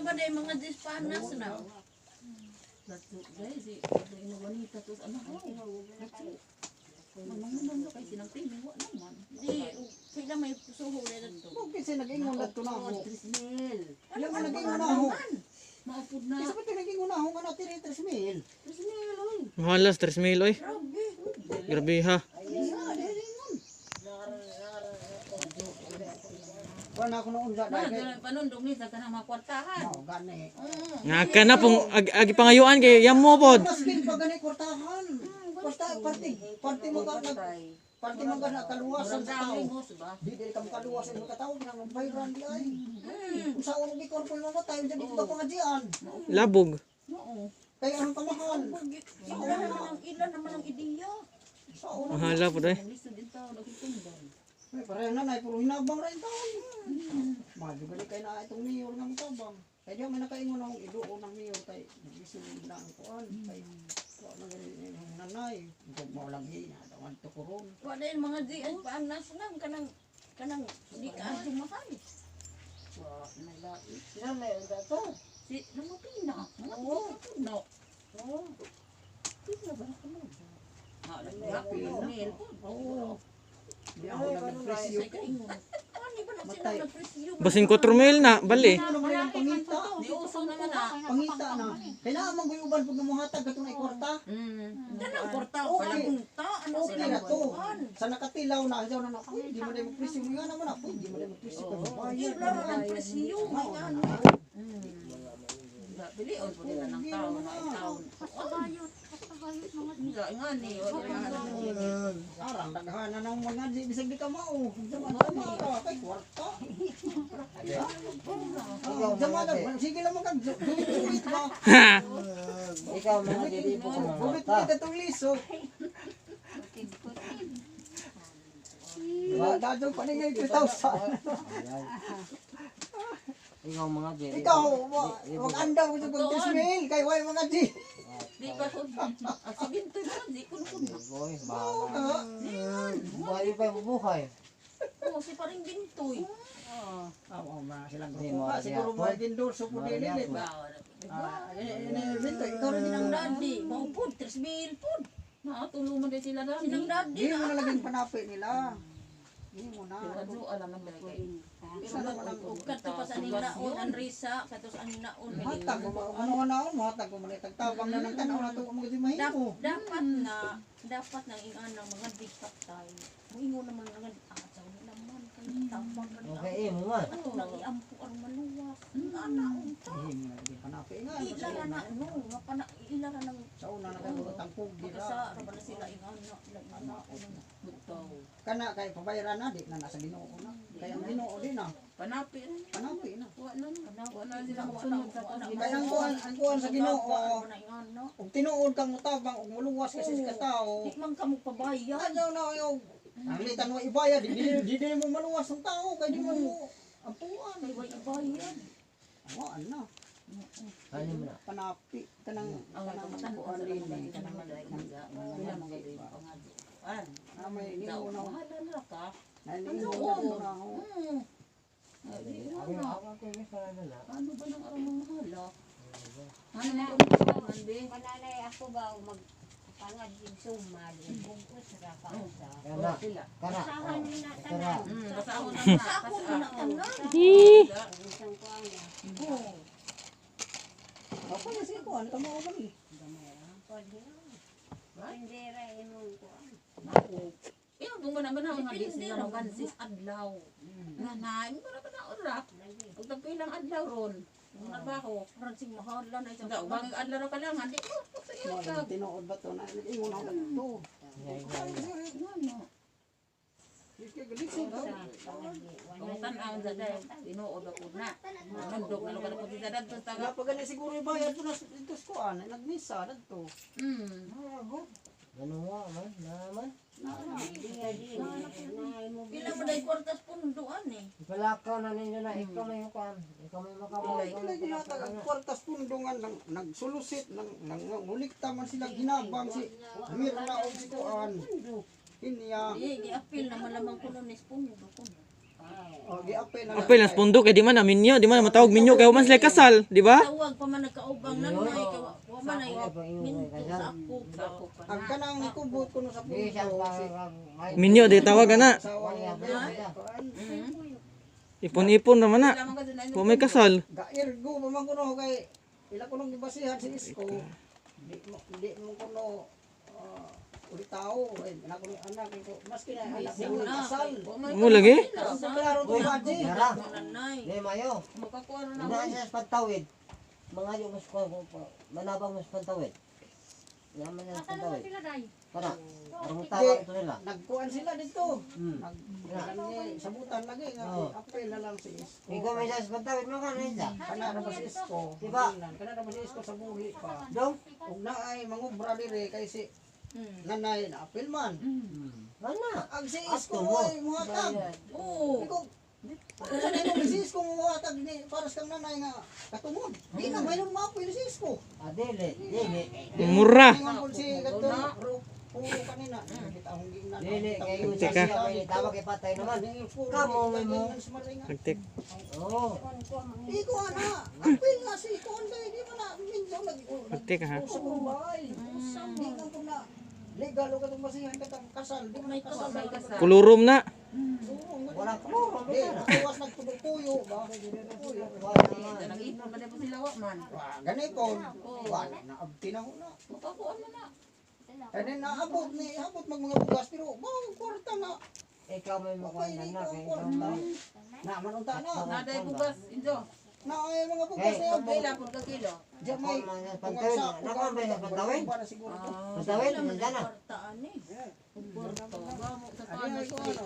ba day mga dispanas na? Datso, guys, si Ino Juanita to sa anak ko. Datso. Mangunang na kay sinang timi, wa naman. Di, pila may suho na dito. Okay, siya nag-ingon na to na ako. 3 mil. Ilang man nag-ingon na ako. Maupod na. Isa pa ito nag-ingon na ako nga natin eh, 3 mil. 3 mil, oy. Mahalas 3 mil oy. Grabe. Grabe ha. Wala na ako noon sa Wala, dahil. ganun, panundog ni sa kanang mga kwartahan. Oh, gani. Nga ka na pong agi pangayuan kay yamo pod. Maskin pa gani kwartahan. Basta parte parte mo ka nag parte mo ka nakaluwasan sa tao. Dami mo, ba? Di dili ka makaluwas sa mga tao nang magbayran di ay. Kung sa unong gikon ko mamatay unsa dito ka pangajian. Labog. Oo. Kay anong kamahal? Ilan naman ang ideya. Sa unong Mahala pod eh. Ang lisod din tao, nagitunggan. Ay, pareho na nay puro hinabang ra taon. Mahal gani kay na itong mayor nga motabang. Kay di man nakaingon akong iduon ang mayor kay gisul na ang kuan kay kuan na gani ang nanay. Ug mao lagi na tawan to kuron. Wala yung mga diyan panas na kanang kanang di ka mahal. Sila na yung dato. Si, namapina. Oo. No. Oo. Pila ba na kamo? Ah, nagpila. Oo. Di ako nagpresyo. Sa kaingon. Ano ba na sila Matay. nagpresyo? Basin 4 mil na bali. Ano man ang pangita? Di uso naman ah. Pangita na. Kailangan man guyuban pag namuhatag katong ay kwarta. Kanang kwarta Okay. punta ano Okay sila na to. Sa nakatilaw na ayaw na na. Uy, di mo na magpresyo nga naman ako. Di mo na magpresyo kay mabayad. Ila ra ang presyo may ano. Bilion po nila ng tao. Tao. Nga nga ni. Wala na na. Arang daghanan ng mga di bisag di ka mao. Zaman tama ra kay kwarta. Ah, Zaman na sige lang kag duit-duit ba. Ikaw mga dili po ka mga Bumit ta. kita tong liso. Wa dadong pa ni 3,000. Ikaw mga dili. Ikaw, wag andam mo sa pag 3 mil kay way mga di. Di ba ko? Ah, sige to na. Di ko na. Boy, bahala. Buhay pa yung buhay. Oh, si paring bintoy. Ah, oh, ma silang Di grupo mo ka rin siguro yapon. mo endorso po dili. Ah, eh, Binto, ikaw rin Sinang ang daddy, maupod 3 mil pod. Nakatulungan din sila dami. Sinang daddy Di mo na laging panapi nila. Di mo na. Pero alaman ba kay? Isa naman ang ug kadto pa sa ning naon ang risa, kadto sa aning naon. Hatag ko ano na hatag ko man tagtabang na ng tanaw na to mo kasi mahimo. Dapat na dapat nang ingan ng mga diktatay. Moingon naman nga ah sa naman kay tabang man. Okay, mo man. Ato nang iampo ang maluwas. Ana unta. Di mo na laging panapi nga. Ila ra na no, nga pa na ila ra nang Sa una na kayo tangkog dira. pagkasa ra ba na sila ingan na ila na. Butaw. Kana kay pabayaran na di na nasa Ginoo na. Kay ang Ginoo di na Panapi na. panapi na. Wa na. Wa na sila sunod sa Kay ang kuan sa Ginoo na ingan na. ug tinuod kang mutabang ug muluwas kasi sa katao. Di man ka mo pabayad. Ayaw na ayaw. Ang litan mo ibayad, di di di mo maluwas ang tao kay di mo mo ampuan. Kay way ibayad. Awaan na. Ano mo na? Panapi kanang kanang kuan din eh. Kanang na may ningo na Mahala na ka. na na ako. Ako ako ko yung sa na. Ano ba nang aram mong mahala? Ano na ang be? Pananay ako ba o mag pangad yung sumal, bugos ra pa sa. Kana. Kana. Basahan na Kana. tanan. Basahon na na. Ako na tanan. Isang kuang na. Ako na siya kuan kamo ba ni? Hindi ra imong kuang. Eh, ang bunga naman ang nga di sila magansis adlaw. Nga na, mo na ba na ora? Ug tagpilang adlaw ron. Ang trabaho. Murag sing mahala na isang Sa ubang adlaw ra ka lang, hindi ko sa iyo Mo ka. tinuod ba to na ingon ako to. Ano? Kung tan-aw sa day, tinuod ako na. Nandog na lugar ko sa dadto sa Nga pa gani siguro ibayad po na dito sa kuan, nagmisa dadto. Ano nga man? Naman. Pila mo day kwartas punduan eh. Ipalakaw na ninyo na ikaw may kuan. Ikaw may makabuhay. Ila gihatag ang kwartas pundungan nang nagsulusit nang nangulikta man sila ginabang si Mirna og si kuan. Inya Di giapil na malamang kuno ni pundo kuno. Oh, giapil na. Apil ang pondo kay di man na minyo, di man na matawag minyo kay human sila kasal, di ba? Tawag pa man nagkaubang nanay kay wa man ay minto sa ako. Ang kanang nikubot kuno sa Di siya pundo. Si Minyo di tawag ana. asawa niya. Ipon-ipon naman na. Lamang ka dun ay Wa may kasal. Gairgo pa man kuno kay ila kunong gibasihan si Isko. Di mo kuno uli tao ay na kuno anak ko maski na anak ko kasal. Mo lagi. Ang klaro to Haji. Tara. Nanay. Di mayo. Makakuha na Una siya sa pantawid. Mga yung mas ko manabang mas pantawid. Naman na sa pantawid. Para. Arong tawag ito nila. Nagkuan sila dito. Hmm. Nag nag- sabutan lagi nga Oo. apil na lang si Isko. Ikaw may sa pantawid mo ka na siya. Kana ra ba si Isko? Diba? Kana ra ba si Isko sa buhi pa? Dong. Ug naay mangubra dire kay si nanay na apil man. Mana. Ang si Isko Ato mo. ay muhatag. Oo. Ikaw, kung ano mo si Isko muhatag ni para sa kang nanay nga katungod. Di na mayroon maapil si Isko. Ah, dili, dili. Mura. Ingon po si katong puro kanina. Kita akong giingnan. Dili kayo sa Teka. siya may tawag kay patay naman. Kamo may mo. Nagtik. Oo. Iko ana, apil na si Iko kay di man na minsan nag Nagtik ha. Sa bahay. Di man ko na legal o katong basihan katong kasal, di man kasal. Kulurom na. Wala kloro Di, tuwas nagtubo-tuyo ba? Tuyo. Nag-ipon pa po sila wa man. Wah, ganito. Wala na abti na ho na. Makakuha na na. Kaya naabot ni abot mag mga bugas pero wow, kwarta na. Ikaw may makuha Okay, na di na ko kay kwarta. Na man unta na. Naday bugas injo. Na ay mga bugas Hey. na abot. Pila pud ka kilo. Diyan may Nakuha man sa pantawid. Nakuha ba sa pantawid? Para siguro to. Pantawid, Wala man nandiyan na. ay kwartaan eh. Kwarto. Ba mo sa Ano paano ay ko ano?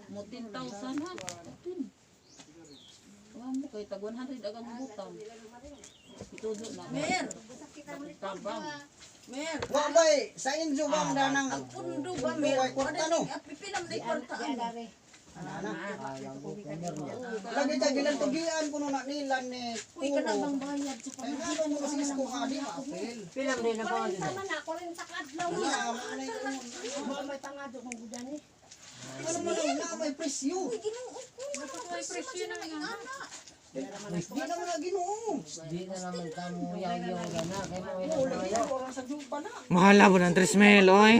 mo 10,000 ha. Tin. Wa mo kay tag 100 agang butang. Itudo na. Mer, Tabang. mer. Wa bay sa injo bang danang Ang pundo ba mer? Way kwarta no. Pipila man ay kwartaan. Ana. Lagi ta gilantugian kuno na nilan ni Uy kana Puro. bang bayad sa Ay ngano mo kasi isko nga di maapil. Pilang din ang pangalan. 40 man na, 40 ka adlaw Na na. man ay May pangado kong gudan eh. ano man ang na may presyo. Uy, Ginoo ko. May presyo na ingana. Di naman na Ginoo. Di na naman kamo yaw yaw gana kay mo Oo, lagi na orang sa jupa na. Mahala ba ng 3,000 oy?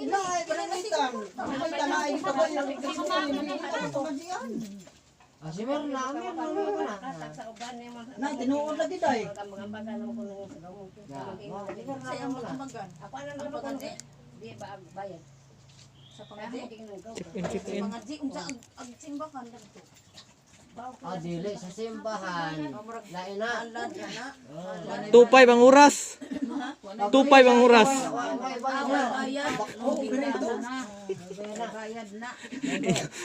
Na ay panangitan. Panangitan na ay dito ba yung presyo. Ah, si Merna, Merna mo na. Sa uban ni mga Na tinuod lagi day. Mga naman ko nung sa gamong. Ya, Sa iyang magambagan. Ako ano naman ko di ba ang bayad? Sa pangadi. Chip in, chip Sa in. pangadi unsa ang ang simbahan dagto. Ah, dili sa simbahan. Lain na. Alad na. 2.5 ang oras. 2.5 ang oras. May bayad na. Bayad. Oh, ganito. Bayad na.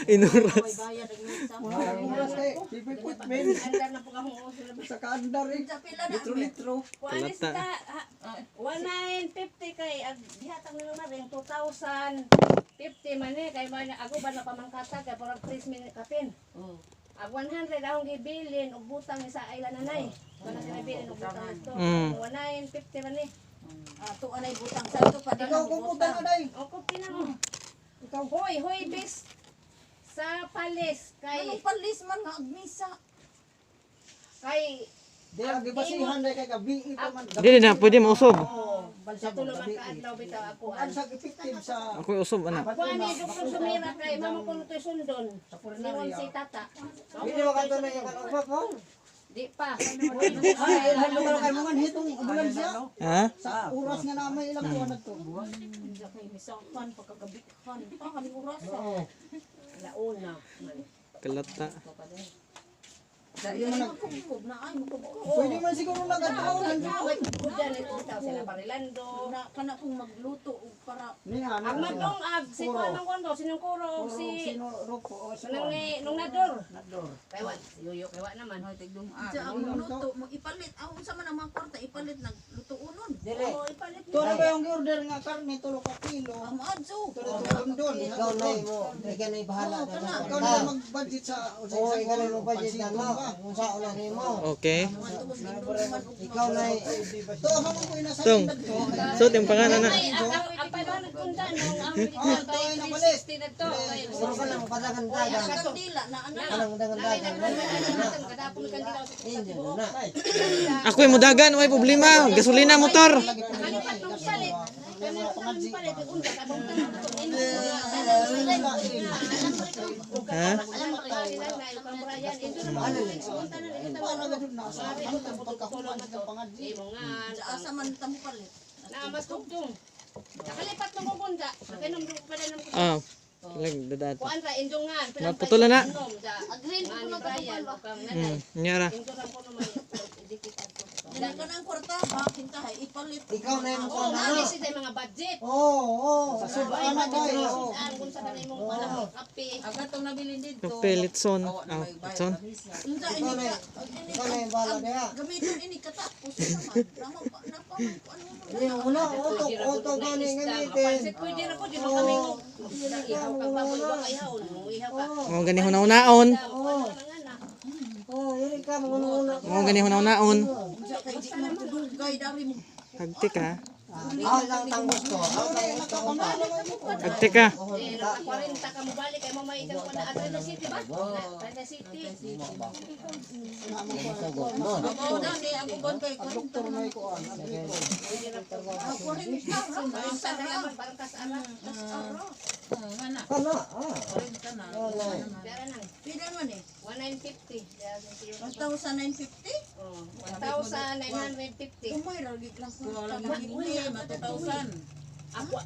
Inuras. Bayad ang isa. Oras kay equipment Andar na po akong sila. sa kaandar eh. Unsa pila na? Litro-litro. Kuanis Talata. ta 1950 kay ag gihatag na naman rin 2050 man eh kay man ako ba na pamangkata kay parang 3 minute kapin. Oh. Ag 100 akong gibilin og butang sa ila nanay. Wala sila bilin og butang ito. 1950 man eh. Ato anay butang sa ato pa Ikaw kung butang na day. O ko pinang. Ikaw hoy hoy bis sa palis kay Anong palis man nga agmisa? kay Di ang gibasihan day kay gabi pa man. Dili na pwede mausob. sa tulo man kaadlaw bitaw ako Ang sa effective sa Ako usob ana. Kuan ni Dr. Sumira kay mama ko to'y sundon. Ningon si tata. Dili ba ka na yung kanong po? Di pa. Ay, ilhan mo kay mga hitong ambulansya. Ha? Sa oras nga na may ilang buwan na to. Unsa kay misakan pagkagabikhan pa kaning oras. Launa man. Kalata. Dili man magkubkob na ay magkubkob. Pwede man siguro nagataon. Kudan ito bitaw sila Parilando. Na kana kung magluto og para Ni ana. Ang magdong ag si kuan ang kondo sinong kuro og si sino roko o si nung ni nung nador. Nador. Kaywan, yuyo kaywa naman. Hoy tigdung ah. sa ang luto mo ipalit aw unsa man ang mga kwarta ipalit naglutuonon. Dili. Oo, ipalit To na ba yung order nga karne tulo ka kilo? Ang adso. Tulo to doon. Ikaw na mo, ikaw na bahala Ikaw na mag-budget sa sa Oo, ikaw na mag-budget na no. Kung sa una nimo. Okay. Ikaw na To ako man ko inasa Tong. So, timpangan ana. Ay, ang 500 kunda nung ang kay 360 na to. Kay Puro ka lang padagan-dagan. Kandila na ana. Kanang dagan-dagan. Kadapon kandila sa Hindi na. Ako'y mudagan, way problema. Gasolina motor. Nakalipat nung palit. Kami palit unda kabang tanong to. Ha? Alam mo kay nila kang Brian ito na Para gud na sa ano pagkahuman sa pangadji. Asa man ta mo palit. Na mas tugtong. Nakalipat nung kunda. Nakinom dong pa ng Ah. Lag dadat. kuan ra indungan. Maputol na. Agree ko na Brian. Nyara. Indungan ko naman. Dikit ato. Dili ka ng kwarta ba kintahay ipalit. Ikaw na yung Oh, kuha mali na. sila mga budget. Oo, oo. Sa suba na dai. Oo. Ang kung sa kanay mong panang kape. Aga tong nabilin dito. Kape litson. Awa na Ah, may bayad litson. sa misa. Unsa Ikaw ini na ka? ikaw na yung bala niya. Gamiton ini katapos naman. Rama pa na pa man ko ano man. Hindi mo na, utok, utok gani gamitin. Pansit pwede ra po di ba kami mo. Ihaw ka baboy wa ka ihaw. Ihaw ka. Mo gani hunaw-naon. Oo. Oo, yun ka, muna-una. Mo gani hunaw-naon. Unsa kay di man dugay dari mo. Hagtik ha. Ako lang tanggos ko. Ako tanggos ko. Hagtik ka. Eh, naka 40 ka mo balik kay mamay itang kuan na Atrena City ba? Atrena City. Sagot mo. Amo na ni ang uban kay Ang doktor may kuan, agri ko. Ako rin ka. Sa naman parang kasara. Nga na. Kana, ah. 40 na. Wala. Pera nang Pila man eh. 1950. 1,950? Oh, 1,950. Umay ra gid lang ko. Wala hindi ma 2,000. Ako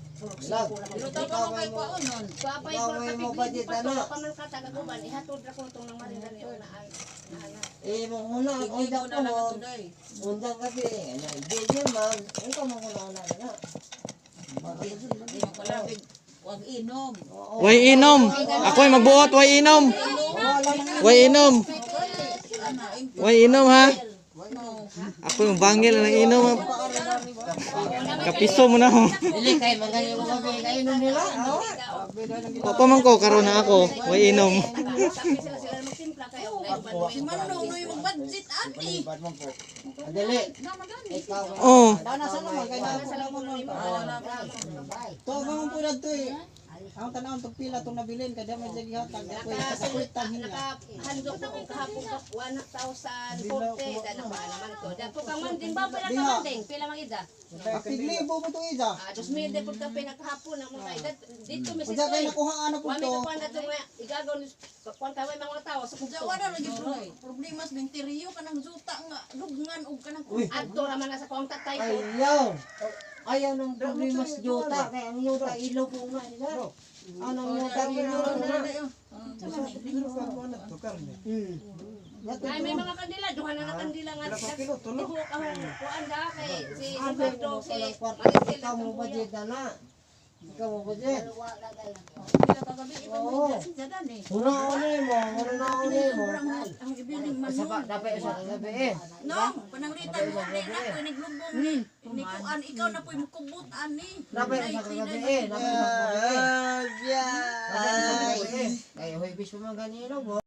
Lag. Pero tama mo kay kuan nun. Papay Ikaw ko may kapig mo budget pa to na. paman ka tagaguban ihatod ra ko tong nang marindan ni una ang ana. Eh, mo una, ang Ikaw undang na ko lang mo. ato day. Undang kasi, ano, video man. Ikaw mo una-una na. Di mo kalabig. Wag inom. Oo. Way inom. Ako'y magbuot, way inom. Way inom. Ana, im- Way inom ha. Ako yung bangil ng inom. Ha. Kapiso mo na ho. Dili kay magaling mo kami kainom nila. Oo. Pa man ko karon na ako. Way inom. Kape sila sila magtimpla kay og Si Manong no yung budget ani. Dili. Ikaw. Oh. Dana sa naman kay na. To mo po na to eh. Ang tanawon tog pila tong nabilin kay di man siya gihatag. Ako'y kasakulitan hinya. Nakahandok ko og kahapon ka 1,040 dana pa naman to. Dapo kang manding ba pila ka manding? Pila mang ida? Apiglibo mo to isa. Ah, 2,000 de pud ka pinakahapon ang mga edad. Dito mi Unsa kay sitoy. nakuha ano po Wa mi to? ka kuan ato nga igagaw ni kuan kaway mga tawo sa Unsa wala lagi problema sa interior kanang zuta nga lugnan og kanang Adto ra man na sa kuang tatay ko. Ayaw. Ayaw ng problema sa yuta. Kaya ang yuta ilaw ko nga nila. Anong yuta ilaw ko nga. Ay may mga kandila, duha na na kandila nga. Tibuok ang kuan da kay si Roberto si Maricel. Ikaw mo budget na na. Ikaw mo budget. Pila ka gabi ito mo Oo. sa dan eh. Una uni mo, una uni mo. Ang ibiling man Sa dapat sa gabi eh. No, pananglitan mo ni na ko naglubong ni. Ni kuan ikaw na po'y mukubot ani. Dapat sa gabi eh. Dapat sa gabi eh. Dapat sa gabi eh. Kaya hoy bis mo ganilo mo.